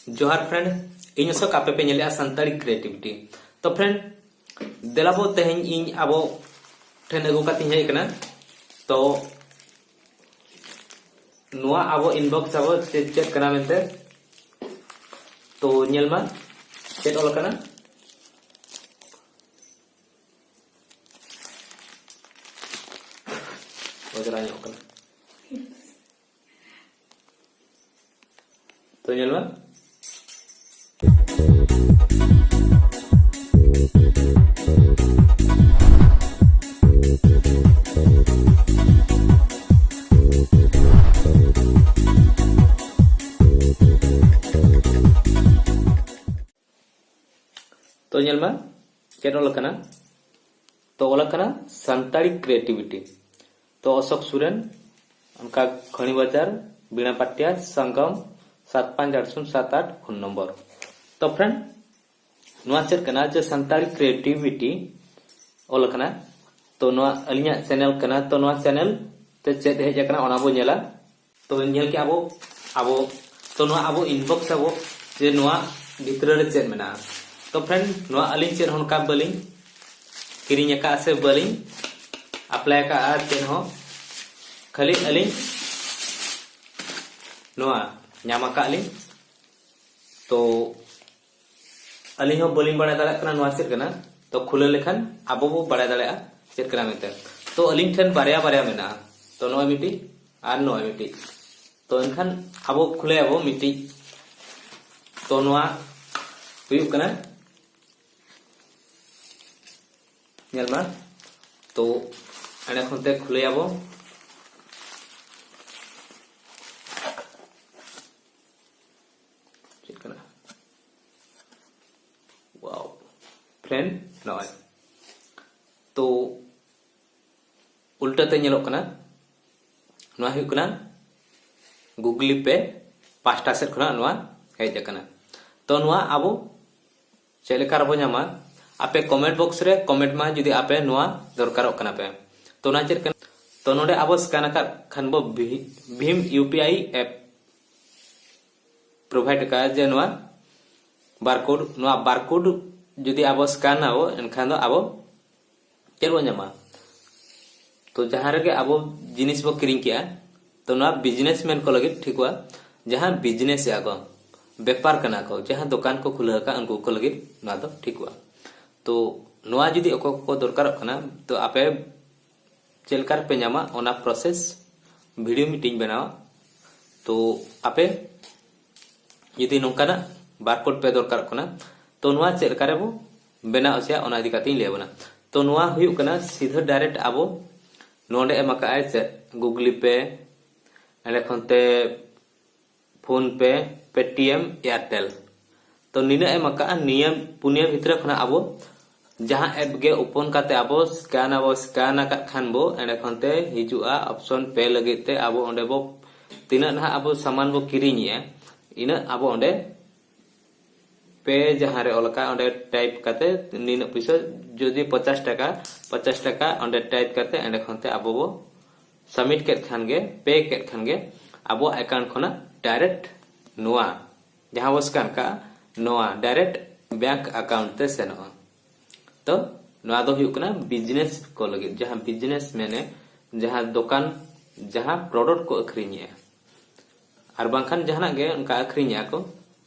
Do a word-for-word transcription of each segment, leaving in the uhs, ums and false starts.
ᱡᱚᱦᱟᱨ friend, ᱤᱧ ᱚᱥᱳᱠ, ᱟᱯᱮ ᱯᱮ ᱧᱮᱞᱮᱜᱼᱟ ᱥᱟᱱᱛᱟᱲᱤ Creativity᱾ ᱛᱚ friend, ᱫᱮᱞᱟ ᱵᱚ ᱛᱮᱦᱮᱧ ᱤᱧ ᱟᱵᱚ ᱴᱷᱮᱱ ᱟᱹᱜᱩ ᱠᱟᱛᱮᱧ ᱦᱮᱡ ᱟᱠᱟᱱᱟ᱾ ᱛᱚ ᱱᱚᱣᱟ ᱟᱵᱚ inbox ᱟᱵᱚ ᱪᱮᱫ ᱪᱮᱫ ᱠᱟᱱᱟ ᱢᱮᱱᱛᱮ᱾ ᱛᱚ ᱧᱮᱞ ᱢᱟ ᱪᱮᱫ ᱚᱞ ᱟᱠᱟᱱᱟ᱾ ᱚᱡᱽᱨᱟ ᱧᱚᱜ ᱠᱟᱱᱟ᱾ ᱛᱚ ᱧᱮᱞ ᱢᱮ᱾ ᱛᱚ ᱧᱮᱞ ᱢᱮ ᱪᱮᱫ ᱚᱞ ᱟᱠᱟᱱᱟ᱾ ᱛᱚ ᱚᱞ ᱟᱠᱟᱱᱟ ᱥᱟᱱᱛᱟᱲᱤ Creativity᱾ ᱛᱚ ᱚᱥᱳᱠ ᱥᱩᱨᱮᱱ, ᱚᱱᱠᱟ ᱠᱷᱚᱱᱤ ᱵᱟᱡᱟᱨ, ᱵᱤᱱᱟ ᱯᱟᱴᱤᱭᱟ, ᱥᱟᱝᱜᱟᱢ, ᱥᱟᱛ ᱯᱟᱸᱪ ᱟᱴ ᱥᱩᱱ ᱥᱟᱛ ᱟᱴ ᱯᱷᱳᱱ ᱱᱚᱢᱵᱚᱨ᱾ ᱛᱚ friend, ᱱᱚᱣᱟ ᱪᱮᱫ ᱠᱟᱱᱟ ᱡᱮ ᱥᱟᱱᱛᱟᱲᱤ Creativity ᱚᱞ ᱟᱠᱟᱱᱟ᱾ ᱛᱚ ᱱᱚᱣᱟ ᱟᱹᱞᱤᱧᱟᱜ channel ᱠᱟᱱᱟ᱾ ᱛᱚ ᱱᱚᱣᱟ channel ᱛᱮ ᱪᱮᱫ ᱦᱮᱡ ᱟᱠᱟᱱᱟ ᱚᱱᱟ ᱵᱚ ᱧᱮᱞᱟ᱾ ᱛᱚ ᱧᱮᱞ ᱠᱮᱜᱼᱟ ᱵᱚ ᱟᱵᱚ, ᱛᱚ ᱱᱚᱣᱟ ᱟᱵᱚ inbox ᱟᱵᱚ ᱡᱮ ᱱᱚᱣᱟ ᱵᱷᱤᱛᱨᱤ ᱨᱮ ᱪᱮᱫ ᱢᱮᱱᱟᱜᱼᱟ᱾ ᱛᱚ friend, ᱱᱚᱣᱟ ᱟᱹᱞᱤᱧ ᱪᱮᱫ ᱦᱚᱸ ᱚᱱᱠᱟ ᱵᱟᱹᱞᱤᱧ ᱠᱤᱨᱤᱧ ᱟᱠᱟᱫᱼᱟ ᱥᱮ ᱵᱟᱹᱞᱤᱧ apply ᱟᱠᱟᱫᱼᱟ ᱪᱮᱫ ᱦᱚᱸ, ᱠᱷᱟᱹᱞᱤ ᱟᱹᱞᱤᱧ ᱱᱚᱣᱟ ᱧᱟᱢ ᱟᱠᱟᱫ ᱞᱤᱧ᱾ ᱛᱚ ᱟᱹᱞᱤᱧ ᱦᱚᱸ ᱵᱟᱹᱞᱤᱧ ᱵᱟᱲᱟᱭ ᱫᱟᱲᱮᱭᱟᱜ ᱠᱟᱱᱟ ᱱᱚᱣᱟ ᱪᱮᱫ ᱠᱟᱱᱟ᱾ ᱛᱚ ᱠᱷᱩᱞᱟᱹᱣ ᱞᱮᱠᱷᱟᱱ ᱟᱵᱚ ᱵᱚ ᱵᱟᱲᱟᱭ ᱫᱟᱲᱮᱭᱟᱜᱼᱟ ᱪᱮᱫ ᱠᱟᱱᱟ ᱢᱮᱱᱛᱮ᱾ ᱛᱚ ᱟᱹᱞᱤᱧ ᱴᱷᱮᱱ ᱵᱟᱨᱭᱟ ᱵᱟᱨᱭᱟ ᱢᱮᱱᱟᱜᱼᱟ᱾ ᱛᱚ ᱱᱚᱜᱼᱚᱭ ᱢᱤᱫᱴᱤᱡ ᱟᱨ ᱱᱚᱜᱼᱚᱭ ᱢᱤᱫᱴᱤᱡ᱾ ᱛᱚ ᱮᱱᱠᱷᱟᱱ ᱟᱵᱚ ᱠᱷᱩᱞᱟᱹᱭᱟᱵᱚ ᱢᱤᱫᱴᱤᱡ᱾ ᱛᱚ ᱱᱚᱣᱟ ᱦᱩᱭᱩᱜ ᱠᱟᱱᱟ, ᱧᱮᱞ ᱢᱟ᱾ ᱛᱚ ᱮᱸᱰᱮ ᱠᱷᱚᱱ ᱛᱮ ᱠᱷᱩᱞᱟᱹᱭᱟᱵᱚ᱾ ᱪᱮᱫ ᱠᱟᱱᱟ? Wow friend, ᱱᱚᱜᱼᱚᱭ ᱛᱚ ᱩᱞᱴᱟᱹ ᱛᱮ ᱧᱮᱞᱚᱜ ᱠᱟᱱᱟ᱾ ᱱᱚᱣᱟ ᱦᱩᱭᱩᱜ ᱠᱟᱱᱟ Google Pay ᱯᱟᱦᱴᱟ ᱥᱮᱫ ᱠᱷᱚᱱᱟᱜ ᱱᱚᱣᱟ ᱦᱮᱡ ᱟᱠᱟᱱᱟ᱾ ᱛᱚ ᱱᱚᱣᱟ ᱟᱵᱚ ᱪᱮᱫ ᱞᱮᱠᱟ ᱨᱮᱵᱚ ᱧᱟᱢᱟ? ᱟᱯᱮ comment box ᱨᱮ comment ᱢᱟ ᱡᱩᱫᱤ ᱟᱯᱮ ᱱᱚᱣᱟ ᱫᱚᱨᱠᱟᱨᱚᱜ ᱠᱟᱱᱟ ᱯᱮ᱾ ᱛᱚ ᱚᱱᱟ ᱪᱮᱫ ᱠᱟᱱᱟ? ᱛᱚ ᱱᱚᱰᱮ ᱟᱵᱚ scan ᱟᱠᱟᱫ ᱠᱷᱟᱱ ᱵᱚ ᱵᱷᱤ-, BHIM U P I app provide ᱟᱠᱟᱫᱼᱟ ᱡᱮ ᱱᱚᱣᱟ ᱵᱟᱨᱠᱳᱰ, ᱱᱚᱣᱟ ᱵᱟᱨᱠᱳᱰ ᱡᱩᱫᱤ ᱟᱵᱚ ᱥᱠᱮᱱ ᱟᱵᱚ, ᱮᱱᱠᱷᱟᱱ ᱫᱚ ᱟᱵᱚ ᱪᱮᱫ ᱵᱚᱱ ᱧᱟᱢᱟ? ᱛᱚ ᱡᱟᱦᱟᱸ ᱨᱮᱜᱮ ᱟᱵᱚ ᱡᱤᱱᱤᱥ ᱵᱚ ᱠᱤᱨᱤᱧ ᱠᱮᱜᱼᱟ, ᱛᱚ ᱱᱚᱣᱟ ᱵᱤᱡᱽᱱᱮᱥ ᱢᱮᱱ ᱠᱚ ᱞᱟᱹᱜᱤᱫ ᱴᱷᱤᱠᱚᱜᱼᱟ, ᱡᱟᱦᱟᱸ ᱵᱤᱡᱽᱱᱮᱥ ᱮᱜᱼᱟ ᱠᱚ, ᱵᱮᱯᱟᱨ ᱠᱟᱱᱟ ᱠᱚ, ᱡᱟᱦᱟᱸ ᱫᱚᱠᱟᱱ ᱠᱚ ᱠᱷᱩᱞᱟᱹᱣ ᱟᱠᱟᱫ, ᱩᱱᱠᱩ ᱠᱚ ᱞᱟᱹᱜᱤᱫ ᱱᱚᱣᱟ ᱫᱚ ᱴᱷᱤᱠᱚᱜᱼᱟ᱾ ᱛᱚ ᱱᱚᱣᱟ ᱡᱩᱫᱤ ᱚᱠᱚᱭ ᱠᱚᱠᱚ ᱫᱚᱨᱠᱟᱨᱚᱜ ᱠᱟᱱᱟ, ᱛᱚ ᱟᱯᱮ ᱪᱮᱫ ᱞᱮᱠᱟ ᱨᱮᱯᱮ ᱧᱟᱢᱟ, ᱚᱱᱟ ᱯᱨᱚᱥᱮᱥ ᱵᱷᱤᱰᱤᱭᱳ ᱢᱤᱫᱴᱤᱧ ᱵᱮᱱᱟᱣᱟ᱾ ᱛᱚ ᱟᱯᱮ ᱡᱩᱫᱤ ᱱᱚᱝᱠᱟᱱᱟᱜ ᱵᱟᱨᱠᱳᱰ ᱯᱮ ᱫᱚᱨᱠᱟᱨᱚᱜ ᱠᱟᱱᱟ, ᱛᱚ ᱱᱚᱣᱟ ᱪᱮᱫ ᱞᱮᱠᱟ ᱨᱮᱵᱚ ᱵᱮᱱᱟᱣ ᱦᱚᱪᱚᱭᱟ, ᱚᱱᱟ ᱤᱫᱤ ᱠᱟᱛᱮᱧ ᱞᱟᱹᱭ ᱟᱵᱚᱱᱟ᱾ ᱛᱚ ᱱᱚᱣᱟ ᱦᱩᱭᱩᱜ ᱠᱟᱱᱟ ᱥᱤᱫᱷᱟᱹ ᱰᱟᱭᱨᱮᱠᱴ ᱟᱵᱚ ᱱᱚᱰᱮ ᱮᱢ ᱟᱠᱟᱫᱼᱟᱭ ᱪᱮᱫ, ᱜᱩᱜᱽᱞᱤ ᱯᱮ, ᱮᱸᱰᱮ ᱠᱷᱚᱱ ᱛᱮ ᱯᱷᱳᱱ ᱯᱮ, ᱯᱮᱴᱤᱮᱢ, ᱮᱭᱟᱨᱴᱮᱞ᱾ ᱛᱚ ᱱᱤᱱᱟᱹᱜ ᱮᱢ ᱟᱠᱟᱫᱼᱟ, ᱱᱤᱭᱟᱹ ᱯᱩᱱᱭᱟᱹ ᱵᱷᱤᱛᱨᱤ ᱠᱷᱚᱱᱟᱜ ᱟᱵᱚ ᱡᱟᱦᱟᱸ ᱮᱯ ᱜᱮ ᱳᱯᱮᱱ ᱠᱟᱛᱮ ᱟᱵᱚ ᱥᱠᱮᱱ ᱟᱵᱚ, ᱥᱠᱮᱱ ᱟᱠᱟᱫ ᱠᱷᱟᱱ ᱵᱚ, ᱮᱸᱰᱮ ᱠᱷᱚᱱ ᱛᱮ ᱦᱤᱡᱩᱜᱼᱟ ᱚᱯᱥᱚᱱ ᱯᱮ ᱞᱟᱹᱜᱤᱫ ᱛᱮ᱾ ᱟᱵᱚ ᱚᱸᱰᱮ ᱵᱚ ᱛᱤᱱᱟᱹᱜ ᱱᱟᱦᱟᱜ ᱟᱵᱚ ᱥᱟᱢᱟᱱ ᱵᱚ ᱠᱤᱨᱤᱧᱮᱜᱼᱟ, ᱤᱱᱟᱹᱜ ᱟᱵᱚ ᱚᱸᱰᱮ ᱯᱮ ᱡᱟᱦᱟᱸ ᱨᱮ ᱚᱞ ᱟᱠᱟᱫ, ᱚᱸᱰᱮ ᱴᱟᱭᱤᱯ ᱠᱟᱛᱮ ᱱᱤᱱᱟᱹᱜ ᱯᱩᱭᱥᱟᱹ, ᱡᱩᱫᱤ ᱯᱚᱪᱟᱥ ᱴᱟᱠᱟ, ᱯᱚᱪᱟᱥ ᱴᱟᱠᱟ ᱚᱸᱰᱮ ᱴᱟᱭᱤᱯ ᱠᱟᱛᱮ ᱮᱸᱰᱮ ᱠᱷᱚᱱ ᱛᱮ ᱟᱵᱚ ᱵᱚ ᱥᱟᱵᱢᱤᱴ ᱠᱮᱫ ᱠᱷᱟᱱ ᱜᱮ, ᱯᱮ ᱠᱮᱫ ᱠᱷᱟᱱ ᱜᱮ ᱟᱵᱚᱣᱟᱜ ᱮᱠᱟᱣᱩᱱᱴ ᱠᱷᱚᱱᱟᱜ ᱰᱟᱭᱨᱮᱠᱴ ᱱᱚᱣᱟ ᱡᱟᱦᱟᱸ ᱵᱚ ᱥᱠᱮᱱ ᱠᱟᱜᱼᱟ, ᱱᱚᱣᱟ ᱰᱟᱭᱨᱮᱠᱴ ᱵᱮᱝᱠ ᱮᱠᱟᱣᱩᱱᱴ ᱛᱮ ᱥᱮᱱᱚᱜᱼᱟ᱾ ᱛᱚ ᱱᱚᱣᱟ ᱫᱚ ᱦᱩᱭᱩᱜ ᱠᱟᱱᱟ ᱵᱤᱡᱽᱱᱮᱥ ᱠᱚ ᱞᱟᱹᱜᱤᱫ, ᱡᱟᱦᱟᱸ ᱵᱤᱡᱽᱱᱮᱥ ᱢᱮᱱᱮ ᱡᱟᱦᱟᱸ ᱫᱚᱠᱟᱱ, ᱡᱟᱦᱟᱸ ᱯᱨᱚᱰᱟᱠᱴ ᱠᱚ ᱟᱹᱠᱷᱨᱤᱧᱮᱜᱼᱟ, ᱟᱨ ᱵᱟᱝᱠᱷᱟᱱ ᱡᱟᱦᱟᱱᱟᱜ ᱜᱮ ᱚᱱᱠᱟ ᱟᱹᱠᱷᱨᱤᱧᱮᱜᱼᱟ ᱠᱚ,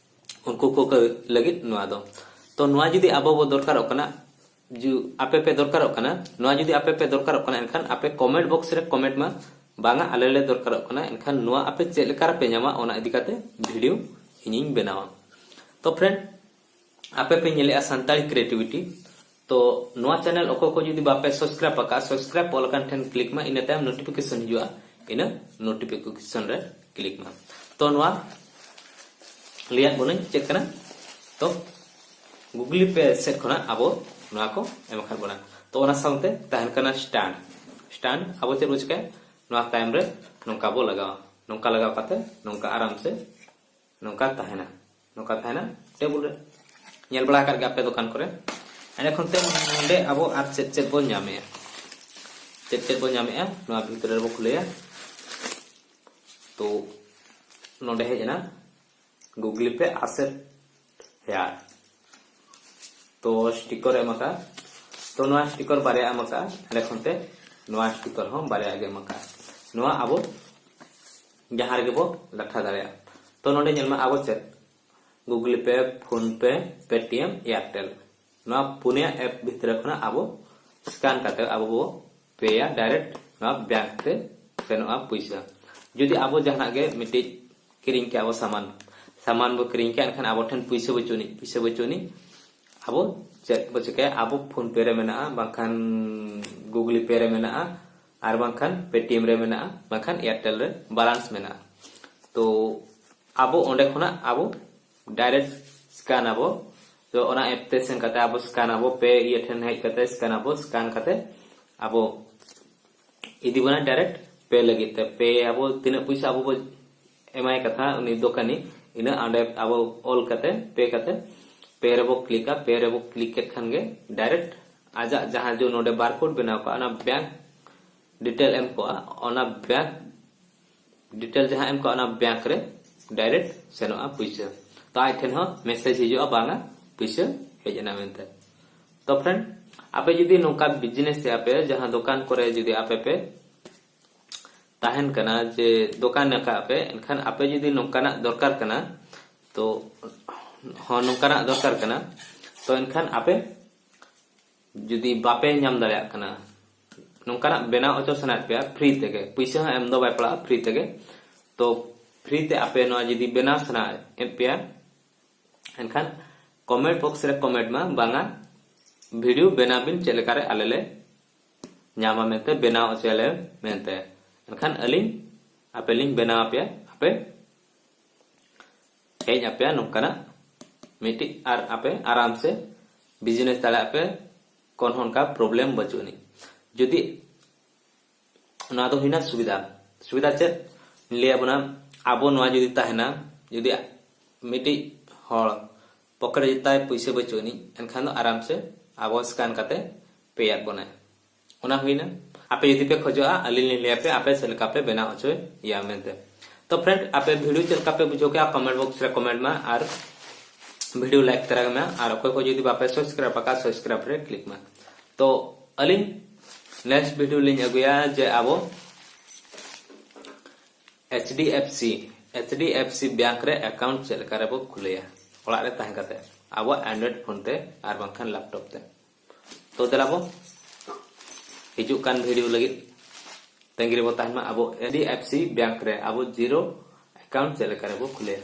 ᱩᱱᱠᱩ ᱠᱚ ᱞᱟᱹᱜᱤᱫ ᱱᱚᱣᱟ ᱫᱚ᱾ ᱛᱚ ᱱᱚᱣᱟ ᱡᱩᱫᱤ ᱟᱵᱚ ᱵᱚ ᱫᱚᱨᱠᱟᱨᱚᱜ ᱠᱟᱱᱟ, ᱡᱩ-, ᱟᱯᱮ ᱯᱮ ᱫᱚᱨᱠᱟᱨᱚᱜ ᱠᱟᱱᱟ, ᱱᱚᱣᱟ ᱡᱩᱫᱤ ᱟᱯᱮ ᱯᱮ ᱫᱚᱨᱠᱟᱨᱚᱜ ᱠᱟᱱᱟ, ᱮᱱᱠᱷᱟᱱ ᱟᱯᱮ ᱠᱚᱢᱮᱱᱴ ᱵᱚᱠᱥ ᱨᱮ ᱠᱚᱢᱮᱱᱴ ᱢᱟ, ᱵᱟᱝᱟ ᱟᱞᱮ ᱞᱮ ᱫᱚᱨᱠᱟᱨᱚᱜ ᱠᱟᱱᱟ, ᱮᱱᱠᱷᱟᱱ ᱱᱚᱣᱟ ᱟᱯᱮ ᱪᱮᱫ ᱞᱮᱠᱟ ᱨᱮᱯᱮ ᱧᱟᱢᱟ, ᱚᱱᱟ ᱤᱫᱤ ᱠᱟᱛᱮ ᱵᱷᱤᱰᱤᱭᱳ ᱤᱧᱤᱧ ᱵᱮᱱᱟᱣᱟ᱾ ᱛᱚ ᱯᱷᱨᱮᱱᱰ, ᱟᱯᱮ ᱯᱮ ᱧᱮᱞᱮᱜᱼᱟ ᱥᱟᱱᱛᱟᱲᱤ ᱠᱨᱤᱭᱮᱴᱤᱵᱷᱤᱴᱤ, ᱛᱚ ᱱᱚᱣᱟ ᱪᱮᱱᱮᱞ ᱚᱠᱚᱭ ᱠᱚ ᱡᱩᱫᱤ ᱵᱟᱯᱮ ᱥᱟᱵᱥᱠᱨᱟᱭᱤᱵ ᱟᱠᱟᱫᱼᱟ, ᱥᱟᱵᱥᱠᱨᱟᱭᱤᱵ ᱚᱞ ᱟᱠᱟᱱ ᱴᱷᱮᱱ ᱠᱞᱤᱠ ᱢᱟ, ᱤᱱᱟᱹ ᱛᱟᱭᱚᱢ ᱱᱳᱴᱤᱯᱷᱤᱠᱮᱥᱚᱱ ᱦᱤᱡᱩᱜᱼᱟ, ᱤᱱᱟᱹ ᱱᱳᱴᱤᱯᱷᱤᱠᱮᱥᱚᱱ ᱨᱮ ᱠᱞᱤᱠ ᱢᱟ᱾ ᱛᱚ ᱱᱚᱣᱟ ᱞᱟᱹᱭᱟᱫ ᱵᱚᱱᱟᱹᱧ ᱪᱮᱫ ᱠᱟᱱᱟ, ᱛᱚ ᱜᱩᱜᱽᱞᱤ ᱯᱮ ᱥᱮᱫ ᱠᱷᱚᱱᱟᱜ ᱟᱵᱚ ᱱᱚᱣᱟ ᱠᱚ ᱮᱢ ᱟᱠᱟᱫ ᱵᱚᱱᱟ᱾ ᱛᱚ ᱚᱱᱟ ᱥᱟᱶᱛᱮ ᱛᱟᱦᱮᱱ ᱠᱟᱱᱟ ᱥᱴᱟᱱ᱾ ᱥᱴᱟᱱ ᱟᱵᱚ ᱪᱮᱫ ᱵᱚ ᱪᱤᱠᱟᱹᱭᱟ? ᱱᱚᱣᱟ ᱛᱟᱭᱚᱢ ᱨᱮ ᱱᱚᱝᱠᱟ ᱵᱚ ᱞᱟᱜᱟᱣᱟ, ᱱᱚᱝᱠᱟ ᱞᱟᱜᱟᱣ ᱠᱟᱛᱮ ᱱᱚᱝᱠᱟ ᱟᱨᱟᱢ ᱥᱮ ᱱᱚᱝᱠᱟ ᱛᱟᱦᱮᱱᱟ, ᱱᱚᱝᱠᱟ ᱛᱟᱦᱮᱱᱟ ᱴᱮᱵᱩᱞ ᱨᱮ᱾ ᱧᱮᱞ ᱵᱟᱲᱟ ᱟᱠᱟᱫ ᱜᱮ ᱟᱯᱮ ᱫᱚᱠᱟᱱ ᱠᱚᱨᱮ᱾ ᱮᱸᱰᱮ ᱠᱷᱚᱱ ᱛᱮ ᱱᱚᱰᱮ ᱟᱵᱚ ᱟᱨ ᱪᱮᱫ ᱪᱮᱫ ᱵᱚᱱ ᱧᱟᱢᱮᱜᱼᱟ, ᱪᱮᱫ ᱪᱮᱫ ᱵᱚᱱ ᱧᱟᱢᱮᱜᱼᱟ, ᱱᱚᱣᱟ ᱵᱷᱤᱛᱨᱤ ᱨᱮᱵᱚ ᱠᱷᱩᱞᱟᱹᱭᱟ᱾ ᱛᱚ ᱱᱚᱰᱮ ᱦᱮᱡ ᱮᱱᱟ, Google Pay accept here. ᱛᱚ ᱥᱴᱤᱠᱚᱨ ᱮᱢ ᱟᱠᱟᱫᱼᱟ᱾ ᱛᱚ ᱱᱚᱣᱟ ᱥᱴᱤᱠᱚᱨ ᱵᱟᱨᱭᱟ ᱮᱢ ᱟᱠᱟᱫᱼᱟ, ᱮᱸᱰᱮ ᱠᱷᱚᱱ ᱛᱮ ᱱᱚᱣᱟ ᱥᱴᱤᱠᱚᱨ ᱦᱚᱸ ᱵᱟᱨᱭᱟ ᱜᱮ ᱮᱢ ᱟᱠᱟᱫᱼᱟ᱾ ᱱᱚᱣᱟ ᱟᱵᱚ ᱡᱟᱦᱟᱸ ᱨᱮᱜᱮ ᱵᱚ ᱞᱟᱴᱷᱟ ᱫᱟᱲᱮᱭᱟᱜᱼᱟ᱾ ᱛᱚ ᱱᱚᱰᱮ ᱧᱮᱞ ᱢᱮ, ᱟᱵᱚ ᱪᱮᱫ Google Pay, PhonePe, Paytm, Airtel, ᱱᱚᱣᱟ ᱯᱩᱱᱭᱟ ᱮᱯ ᱵᱷᱤᱛᱨᱤ ᱠᱷᱚᱱᱟᱜ ᱟᱵᱚ ᱥᱠᱮᱱ ᱠᱟᱛᱮ ᱟᱵᱚ ᱵᱚ ᱯᱮᱭᱟ ᱰᱟᱭᱨᱮᱠᱴ ᱱᱚᱣᱟ ᱵᱮᱝᱠ ᱛᱮ ᱥᱮᱱᱚᱜᱼᱟ ᱯᱩᱭᱥᱟᱹ᱾ ᱡᱩᱫᱤ ᱟᱵᱚ ᱡᱟᱦᱟᱱᱟᱜ ᱜᱮ ᱢᱤᱫᱴᱤᱡ ᱠᱤᱨᱤᱧ ᱠᱮᱜᱼᱟ ᱵᱚ ᱥᱟᱢᱟᱱ, ᱥᱟᱢᱟᱱ ᱵᱚ ᱠᱤᱨᱤᱧ ᱠᱮᱜᱼᱟ, ᱮᱱᱠᱷᱟᱱ ᱟᱵᱚ ᱴᱷᱮᱱ ᱯᱩᱭᱥᱟᱹ ᱵᱟᱹᱪᱩᱜ ᱟᱹᱱᱤᱡ, ᱯᱩᱭᱥᱟᱹ ᱵᱟᱹᱪᱩᱜ ᱟᱹᱱᱤᱡ, ᱟᱵᱚ ᱪᱮᱫ ᱵᱚ ᱪᱤᱠᱟᱹᱭᱟ? ᱟᱵᱚ PhonePe ᱨᱮ ᱢᱮᱱᱟᱜᱼᱟ, ᱵᱟᱝᱠᱷᱟᱱ Google Pay ᱨᱮ ᱢᱮᱱᱟᱜᱼᱟ, ᱟᱨ ᱵᱟᱝᱠᱷᱟᱱ Paytm ᱨᱮ ᱢᱮᱱᱟᱜᱼᱟ, ᱵᱟᱝᱠᱷᱟᱱ Airtel ᱨᱮ ᱵᱟᱞᱟᱱᱥ ᱢᱮᱱᱟᱜᱼᱟ᱾ ᱛᱚ ᱟᱵᱚ ᱚᱸᱰᱮ ᱠᱷᱚᱱᱟᱜ ᱟᱵᱚ ᱰᱟᱭᱨᱮᱠᱴ ᱥᱠᱮᱱ ᱟᱵᱚ᱾ ᱛᱚ ᱚᱱᱟ ᱮᱯ ᱛᱮ ᱥᱮᱱ ᱠᱟᱛᱮ ᱟᱵᱚ ᱥᱠᱮᱱ ᱟᱵᱚ, ᱯᱮ ᱤᱭᱟᱹ ᱴᱷᱮᱱ ᱦᱮᱡ ᱠᱟᱛᱮ ᱥᱠᱮᱱ ᱟᱵᱚ, ᱥᱠᱮᱱ ᱠᱟᱛᱮ ᱟᱵᱚ ᱤᱫᱤ ᱵᱚᱱᱟ ᱰᱟᱭᱨᱮᱠᱴ ᱯᱮ ᱞᱟᱹᱜᱤᱫ ᱛᱮ᱾ ᱯᱮ ᱟᱵᱚ ᱛᱤᱱᱟᱹᱜ ᱯᱩᱭᱥᱟᱹ ᱟᱵᱚ ᱵᱚ ᱮᱢᱟᱭ ᱠᱟᱛᱷᱟ ᱩᱱᱤ ᱫᱚᱠᱟᱱᱤ, ᱤᱱᱟᱹ ᱚᱸᱰᱮ ᱟᱵᱚ ᱚᱞ ᱠᱟᱛᱮ ᱯᱮ ᱠᱟᱛᱮ ᱯᱮ ᱨᱮᱵᱚ ᱠᱞᱤᱠᱟ᱾ ᱯᱮ ᱨᱮᱵᱚ ᱠᱞᱤᱠ ᱠᱮᱫ ᱠᱷᱟᱱ ᱜᱮ ᱰᱟᱭᱨᱮᱠᱴ ᱟᱡᱟᱜ ᱡᱟᱦᱟᱸ ᱡᱮ ᱱᱚᱰᱮ ᱵᱟᱨᱠᱳᱰ ᱵᱮᱱᱟᱣ ᱠᱟᱜᱼᱟ, ᱚᱱᱟ ᱵᱮᱝᱠ ᱰᱤᱴᱮᱞ ᱮᱢ ᱠᱚᱜᱼᱟ, ᱚᱱᱟ ᱵᱮᱝᱠ ᱰᱤᱴᱮᱞ ᱡᱟᱦᱟᱸ ᱮᱢ ᱠᱚᱜᱼᱟ, ᱚᱱᱟ ᱵᱮᱝᱠ ᱨᱮ ᱰᱟᱭᱨᱮᱠᱴ ᱥᱮᱱᱚᱜᱼᱟ ᱯᱩᱭᱥᱟᱹ᱾ ᱛᱚ ᱟᱡ ᱴᱷᱮᱱ ᱦᱚᱸ ᱢᱮᱥᱮᱡᱽ ᱦᱤᱡᱩᱜᱼᱟ, ᱵᱟᱝᱟ ᱯᱩᱭᱥᱟᱹ ᱦᱮᱡ ᱮᱱᱟ ᱢᱮᱱᱛᱮ᱾ ᱛᱚ ᱯᱷᱨᱮᱱᱰ, ᱟᱯᱮ ᱡᱩᱫᱤ ᱱᱚᱝᱠᱟ ᱵᱤᱡᱽᱱᱮᱥ ᱮᱫᱼᱟ ᱯᱮ, ᱡᱟᱦᱟᱸ ᱫᱚᱠᱟᱱ ᱠᱚᱨᱮ ᱡᱩᱫᱤ ᱟᱯᱮ ᱯᱮ ᱛᱟᱦᱮᱱ ᱠᱟᱱᱟ, ᱡᱮ ᱫᱚᱠᱟᱱ ᱟᱠᱟᱫ ᱯᱮ, ᱮᱱᱠᱷᱟᱱ ᱟᱯᱮ ᱡᱩᱫᱤ ᱱᱚᱝᱠᱟᱱᱟᱜ ᱫᱚᱨᱠᱟᱨ ᱠᱟᱱᱟ, ᱛᱚ ᱦᱚᱸ ᱱᱚᱝᱠᱟᱱᱟᱜ ᱫᱚᱨᱠᱟᱨ ᱠᱟᱱᱟ, ᱛᱚ ᱮᱱᱠᱷᱟᱱ ᱟᱯᱮ ᱡᱩᱫᱤ ᱵᱟᱯᱮ ᱧᱟᱢ ᱫᱟᱲᱮᱭᱟᱜ ᱠᱟᱱᱟ, ᱱᱚᱝᱠᱟᱱᱟᱜ ᱵᱮᱱᱟᱣ ᱦᱚᱪᱚ ᱥᱟᱱᱟᱭᱮᱫ ᱯᱮᱭᱟ ᱯᱷᱨᱤ ᱛᱮᱜᱮ, ᱯᱩᱭᱥᱟᱹ ᱦᱚᱸ ᱮᱢ ᱫᱚ ᱵᱟᱭ ᱯᱟᱲᱟᱜᱼᱟ, ᱯᱷᱨᱤ ᱛᱮᱜᱮ, ᱛᱚ ᱯᱷᱨᱤ ᱛᱮ ᱟᱯᱮ ᱱᱚᱣᱟ ᱡᱩᱫᱤ ᱵᱮᱱᱟᱣ ᱥᱟᱱᱟᱭᱮᱫ ᱯᱮᱭᱟ, ᱮᱱᱠᱷᱟᱱ ᱠᱚᱢᱮᱱᱴ ᱵᱚᱠᱥ ᱨᱮ ᱠᱚᱢᱮᱱᱴ ᱢᱟ, ᱵᱟᱝᱟ ᱵᱷᱤᱰᱤᱭᱳ ᱵᱮᱱᱟᱣ ᱵᱤᱱ ᱪᱮᱫ ᱞᱮᱠᱟᱨᱮ ᱟᱞᱮ ᱞᱮ ᱧᱟᱢᱟ ᱢᱮᱱᱛᱮ, ᱵᱮᱱᱟᱣ ᱦᱚᱪᱚᱭᱟᱞᱮ ᱢᱮᱱᱛᱮ᱾ ᱮᱱᱠᱷᱟᱱ ᱟᱹᱞᱤᱧ ᱟᱯᱮ ᱞᱤᱧ ᱵᱮᱱᱟᱣ ᱟᱯᱮᱭᱟ, ᱟᱯᱮ ᱦᱮᱡ ᱟᱯᱮᱭᱟ ᱱᱚᱝᱠᱟᱱᱟᱜ ᱢᱤᱫᱴᱤᱡ, ᱟᱨ ᱟᱯᱮ ᱟᱨᱟᱢ ᱥᱮ ᱵᱤᱡᱽᱱᱮᱥ ᱫᱟᱲᱮᱭᱟᱜ ᱯᱮ, ᱠᱳᱱᱳ ᱚᱱᱠᱟ ᱯᱨᱚᱵᱞᱮᱢ ᱵᱟᱹᱪᱩᱜ ᱟᱹᱱᱤᱡ᱾ ᱡᱩᱫᱤ ᱱᱚᱣᱟ ᱫᱚ ᱦᱩᱭᱱᱟ ᱥᱩᱵᱤᱫᱷᱟ᱾ ᱥᱩᱵᱤᱫᱷᱟ ᱪᱮᱫ? ᱞᱟᱹᱭ ᱟᱵᱚᱱᱟ, ᱟᱵᱚ ᱱᱚᱣᱟ ᱡᱩᱫᱤ ᱛᱟᱦᱮᱱᱟ, ᱡᱩᱫᱤ ᱢᱤᱫᱴᱤᱡ ᱦᱚᱲ ᱯᱚᱠᱮᱴ ᱨᱮ ᱛᱟᱭ ᱯᱩᱭᱥᱟᱹ ᱵᱟᱹᱪᱩᱜ ᱟᱹᱱᱤᱡ, ᱮᱱᱠᱷᱟᱱ ᱫᱚ ᱟᱨᱟᱢ ᱥᱮ ᱟᱵᱚ ᱥᱠᱮᱱ ᱠᱟᱛᱮ ᱯᱮᱭᱟᱫ ᱵᱚᱱᱟᱭ᱾ ᱚᱱᱟ ᱦᱩᱭᱱᱟ᱾ ᱟᱯᱮ ᱡᱩᱫᱤ ᱯᱮ ᱠᱷᱚᱡᱚᱜᱼᱟ, ᱟᱹᱞᱤᱧ ᱞᱤᱧ ᱞᱟᱹᱭ ᱟᱯᱮ, ᱟᱯᱮ ᱪᱮᱫ ᱞᱮᱠᱟ ᱯᱮ ᱵᱮᱱᱟᱣ ᱦᱚᱪᱚᱭᱟ ᱢᱮᱱᱛᱮ᱾ ᱛᱚ friend, ᱟᱯᱮ video ᱪᱮᱫ ᱞᱮᱠᱟ ᱯᱮ ᱵᱩᱡᱷᱟᱹᱣ ᱠᱮᱜᱼᱟ, comment box ᱨᱮ comment ᱢᱟ ᱟᱨ video like ᱛᱚᱨᱟ ᱢᱮ᱾ ᱟᱨ ᱚᱠᱚᱭ ᱠᱚ ᱡᱩᱫᱤ ᱵᱟᱯᱮ subscribe ᱟᱠᱟᱫ, subscribe ᱨᱮ click ᱢᱮ᱾ ᱛᱚ ᱟᱹᱞᱤᱧ next video ᱞᱤᱧ ᱟᱹᱜᱩᱭᱟ ᱡᱮ ᱟᱵᱚ H D F C, H D F C bank ᱨᱮ account ᱪᱮᱫ ᱞᱮᱠᱟ ᱨᱮᱵᱚ ᱠᱷᱩᱞᱟᱹᱭᱟ ᱚᱲᱟᱜ ᱨᱮ ᱛᱟᱦᱮᱸ ᱠᱟᱛᱮ, ᱟᱵᱚᱣᱟᱜ Android phone ᱛᱮ ᱟᱨ ᱵᱟᱝᱠᱷᱟᱱ laptop ᱛᱮ᱾ ᱛᱚ ᱫᱮᱞᱟ ᱵᱚ ᱦᱤᱡᱩᱜ ᱠᱟᱱ video ᱞᱟᱹᱜᱤᱫ ᱛᱟᱺᱜᱤ ᱨᱮᱵᱚ ᱛᱟᱦᱮᱱ ᱢᱟ᱾ ᱟᱵᱚ H D F C bank ᱨᱮ ᱟᱵᱚ zero account ᱪᱮᱫ ᱞᱮᱠᱟ ᱨᱮᱵᱚ ᱠᱷᱩᱞᱟᱹᱭᱟ᱾